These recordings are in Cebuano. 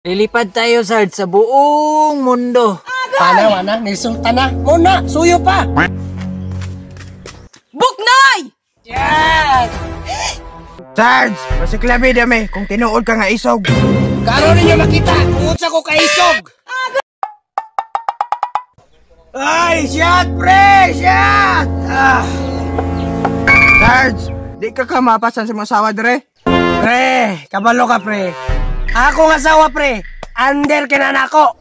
Lilipad tayo, Sarge, sa buong mundo. Pana, wana, nisulta na. Muna, suyo pa. Buknoy! Yes! Sarge, pasiklabi dami kung tinuod ka nga isog. Karon ninyo makita kung unsa ko kaisog. Ay, shot, pre! Shot! Ah. Sarge, di ka kamapasan sa mga asawa dre? Pre, kabalo ka pre. Ako nga asawa pre, under kina nako.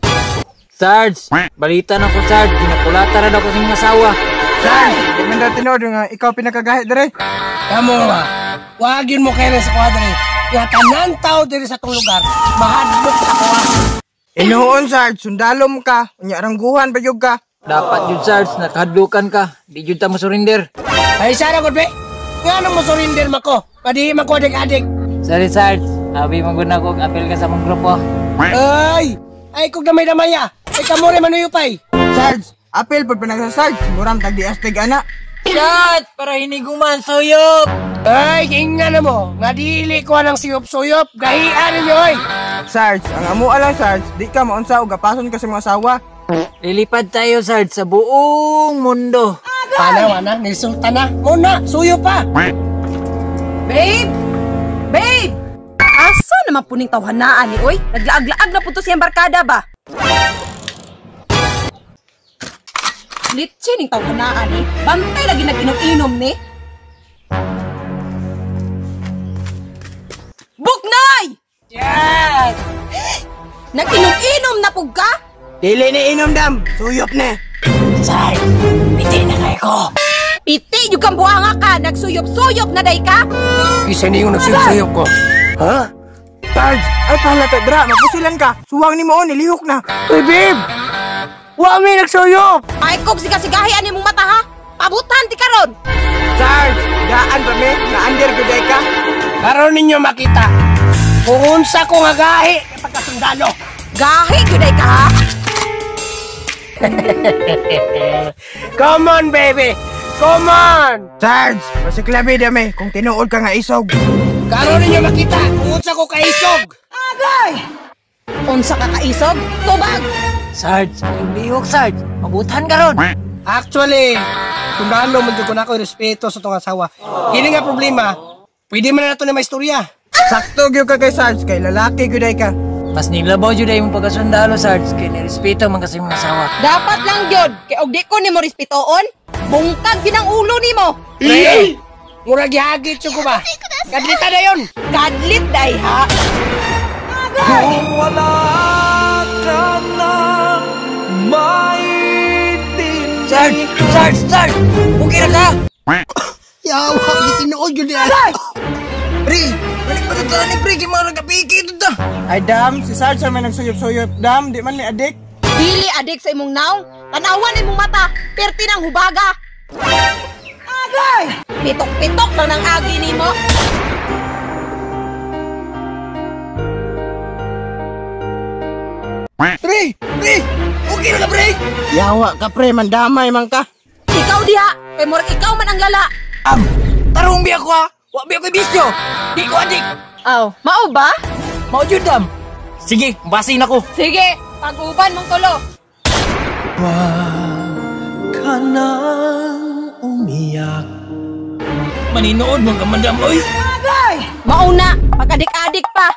Sarge, balita na ko, Sarge. Ginakulata na daw ko sa mga asawa. Sarge, di man daw tinuod nga ikaw pinakagahi dre. Kamo ba? Wag yun mo kere sa kuha dre. Nga tanan tao diri sa tong lugar, mahadlok sa kuha. Inuon, Sarge, sundalom ka. Unya rangguhan pa jud ka. Dapat yun, Sarge, nakahadlukan ka. Di jud ta mo surrender. Ay, sana ko pre. Nga nang mo surrender mako? Padi man ko adik-adik. Sorry, Sarge. Abi mo gud na ko apel ka sa mong grupo. Ay! Ay, kung damay-damay ah. Ay, kamo rin manuyupay. Sarge, apil pud pa sa Sarge. Muram tag di astig ana. Shot! Para hiniguman, suyop! Ay, ingnan na mo. Nga dili ko ng siyop-suyop. Gahian ninyo, oy. Sarge, ang amo lang Sarge, di ka maunsa og gapason ka sa mga asawa. Lilipad tayo, Sarge, sa buong mundo. Pana, wana, nisulta na. Muna, suyo pa. Babe! Babe! Asa naman puning tawhanaan ni oy? Naglaag-laag na po to siyang barkada ba? Litsi ning tawhanaan ni. Bantay lagi nag-inom-inom ni. Buknoy! Yes! Nag-inom-inom na pug ka? Dili ni inom dam, suyop na. Sarge, piti na kayo ko. Piti yung kang buhanga ka, nagsuyop-suyop na day ka? Isa niyo nagsuyop-suyop ko. Ha? Sarge, ay pahalata dra, mapusilan ka. Suwang ni mo nilihok na. Uy, babe! Wa mi nagsuyop! Ay kog sigasigahi ani mong mata ha? Pabutan ti karon. Sarge, daan pa me, na under gud ka. Karon ninyo makita kung unsa ko nga gahi pagkasundalo. Gahi gyud ay ka ha? Come on, baby! Come on! Sarge, pasiklabi dami kung tinuod ka nga isog. Karon ninyo makita kung unsa ko kaisog. Unsa ka kaisog? Tubag! Sarge, yung lihok, Sarge. Mabutan ka ron. Actually, sundalo man jud ko na ako respeto sa tong asawa. Kini nga problema, pwede man na nato na may istorya. Sakto gyud ka kay Sarge, kay lalaki gyud ay ka. Mas nilabaw jud ay mong pagkasundalo, Sarge. Kay nirespeto man kasi mong asawa. Dapat lang gyud kay og di ko nimo respetoon, bungkag gyud ang ulo nimo. Pre, murag gihagit jud ko ba? Kadlita na yon. Kadlit day ha. Sarge! Sarge! Sarge! Okay na ka! Yawa, gitinuod jud ay. Pre! Balik pa ito ni pre! Kaya mga nagkapiki ito ta! Ay dam, si Sarge may nagsuyop-suyop dam, di man ni adik. Dili adik sa imong naong, tanawan imong mata, perti ng hubaga. Agay! Pitok-pitok lang ng agi nimo. Pre, pre, okay na ka pre. Yawa ka pre, mandamay man ka. Ikaw diha, kay murag ikaw man ang lala. Am! Tarong biya ko ha! Wa biya ko'y bisyo! Di ko adik! Aw, mao ba? Mao jud dam! Sige, basin ako! Sige, pag-uban mong tulo. Maninood mong kamandam, oy! Mauna, pag-adik-adik pa.